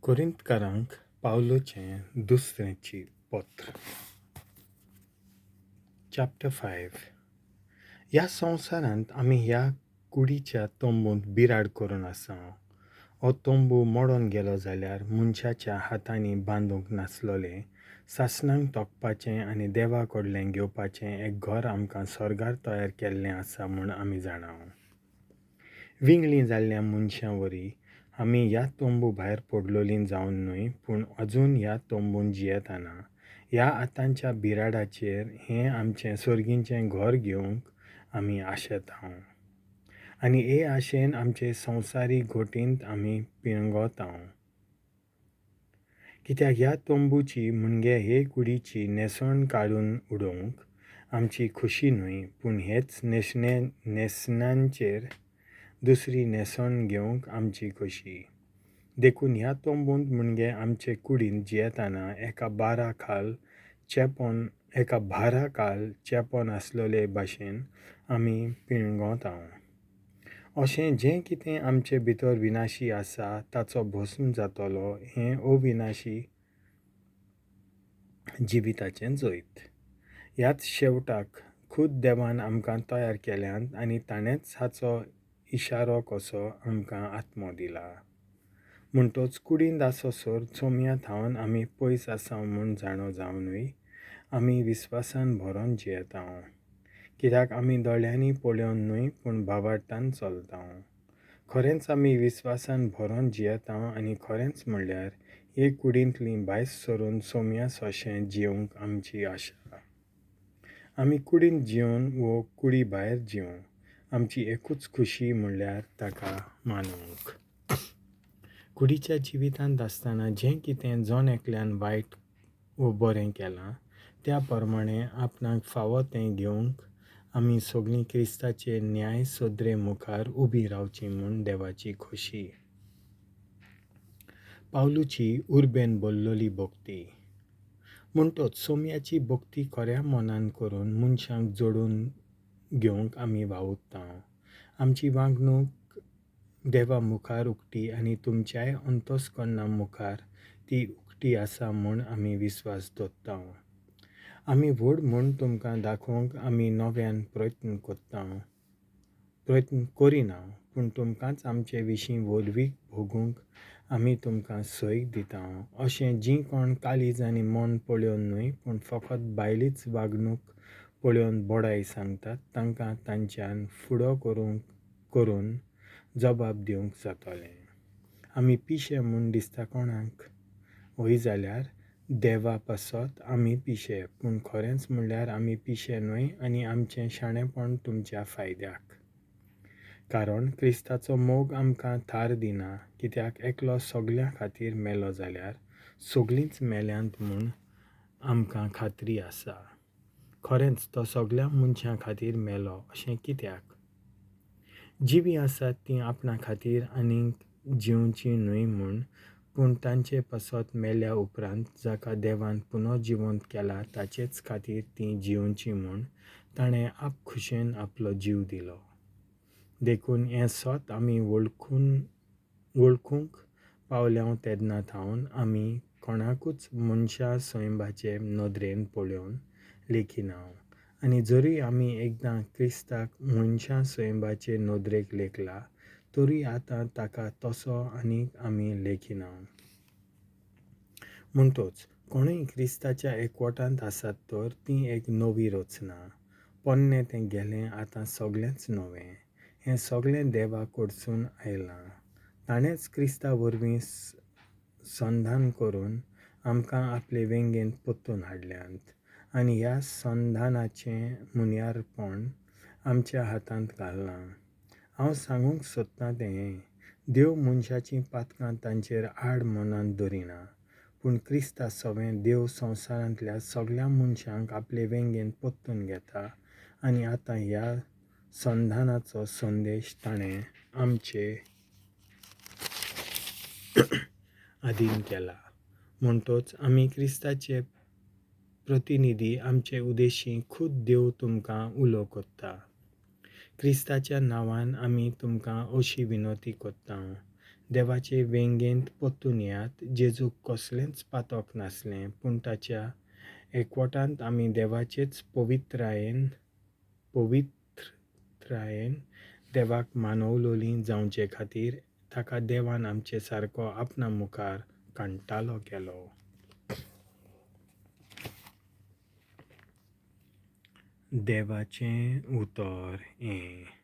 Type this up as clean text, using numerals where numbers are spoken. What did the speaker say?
कोरिंतकारांक पावलोचें दुसरें पत्र, चॅप्टर 5. ह्या संवसारांत आमी ह्या कुडीच्या तंबूंत बिराड करून आसा. हो तंबू मोडून गेलो जाल्यार मनशाच्या हातांनी बांदूंक नासलोलें सासणांक तोखपाचें आनी देवा कडलें घेवपाचें एक घर आमकां स्वर्गार तयार केल्लें आसा म्हूण आमी जाणा. विंगळीं जाल्ल्या मनशां वरी आमी ह्या तंबू भायर पडलोलीं जावन न्हय, पूण अजून ह्या तंबून जियेतना ह्या आतांच्या बिराडाचेर हें आमचें सर्गीचें घर घेवंक आमी आशेता. आनी हे आशेन आमचे संवसारीक घोटींत आमी पिळंगता. कित्याक ह्या तंबूची म्हणजे हे कुडीची न्हेसण काडून उडोवंक आमची खुशी न्हय, पूण हेच न्हेसणांचेर दुसरी न्हेसण घेवंक आमची खोशी. देखून ह्या तंबूंत म्हणजे आमचे कुडींत जियेतना एका भारा खाल चेपोन आसलोले भाशेन आमी पिळंगता. अशें जें कितें आमचे भितर विनाशी आसा ताचो भस्म जातलो हें अविनाशी जिविताचें जैत. ह्याच शेवटाक खूद देवान आमकां तयार केल्यांत आनी ताणेंच हाचो इशारो कसो आमकां आत्मो दिला. म्हणटच कुडींत आसोसर चोमया थावन आमी पयस आसा म्हूण जाणो जावनूय आमी विस्वासान भरोन जियेता. कित्याक आमी दोळ्यांनी पळोवन न्हय, पूण भावार्थान चलता. खरेंच आमी विस्वासान भरोन जियेता आनी खरेंच म्हणल्यार हे कुडींतली भायर सरून सोम्या सोशें जिवंक आमची आशा. आमी कुडींत जिवन वो कुडी भायर जिवं, आमची एकूच खुशी म्हणल्यार ताका मानूंक. कुडीच्या जिवितांत आसतना जें कितें जण एकल्यान वायट वो बरें केलां त्या प्रमाणें आपणाक फावो तें घेवंक आमी सगळीं क्रिस्ताचे न्याय सदरे मुखार उबी रावची म्हूण देवाची खोशी. पावलूची उर्बेन बोल्लोली भक्ती. म्हणटच सोम्याची भक्ती खऱ्या मनान करून मनशांक जोडून घेवंक आमी वावुरता. आमची वागणूक देवा मुखार उक्ती आनी तुमच्याय अंतस्कर्णा मुखार ती उक्ती आसा म्हूण आमी विस्वास दवरता. आमी व्हड म्हूण तुमकां दाखोवंक आमी नव्यान प्रयत्न करिना, पूण तुमकांच आमचे विशीं व्हडवीक भोगूंक आमी तुमकां सय दिता. अशें जीं कोण काळीज आनी मन पळोवन न्हय, पूण फकत बायलीच वागणूक पळोवन बडाय सांगतात तांकां तांच्यान फुडो करून जबाब दिवंक जातलें. आमी पिशे म्हूण दिसता कोणाक? हय जाल्यार देवा पासत आमी पिशे, पूण खरेंच म्हणल्यार आमी पिशे न्हय आनी आमचें शाणेपण तुमच्या फायद्याक. कारण क्रिस्ताचो मोग आमकां थार दिना, कित्याक एकलो सगळ्यां खातीर मेलो जाल्यार सगळींच मेल्यांत म्हूण आमकां खात्री आसा. खरेंच तो सगळ्या मनशां खातीर मेलो अशें कित्याक? जिवीं आसात तीं आपणा खातीर आनीक जिवचीं न्हय म्हूण, पूण तांचे पासत मेल्या उपरांत जाका देवान पुनर्जिवंत केला ताचेच खातीर तीं जिवचीं म्हूण ताणें आपखुशेन आपलो जीव दिलो. देखून हें सत आमी वळखूंक पावल्या तेन्ना थावन आमी कोणाकूच मनशा सैंबाचे नदरेन पळोवन लेखिना. आनी जरूय आमी एकदां क्रिस्ताक मनशा सैंबाचे नदरेक लेखला, तरूय आतां ताका तसो आनीक आमी लेखिना. म्हणटच कोणूय क्रिस्ताच्या एकवटांत आसात तर ती एक नवी रचना. पोन्नें तें गेलें, आतां सगळेंच नवें. हें सगळें देवा कडसून आयलां. ताणेंच क्रिस्ता वरवीं संधान करून आमकां आपले वेंगेंत परतून हाडल्यांत आनी ह्या संधानाचें मुन्यारपण आमच्या हातांत घालां. हांव सांगूंक सोदतां तें हें, देव मनशाचीं पातकां तांचेर आड मनांत दवरिना, पूण क्रिस्ता सवें देव संवसारांतल्या सगळ्या मनशांक आपले वेंगेंत परतून घेता आनी आतां ह्या संधानाचो संदेश ताणें आमचे आदीन केला. म्हणटच आमी क्रिस्ताचे प्रतिनिधी आमचे उदेशी खूद देव तुमकां उलो करता. क्रिस्ताच्या नांवान आमी तुमकां अशी विनवती करता, देवाचे वेंगेंत परतून येयात. जेजूक कसलेंच पातक नासलें, पूण ताच्या एकवटांत आमी देवाचेच पवित्रतायेन देवाक मानवलोलीं जावचे खातीर ताका देवान आमचे सारको आपणा मुखार कांटालो केलो. देवाचें उतर हें.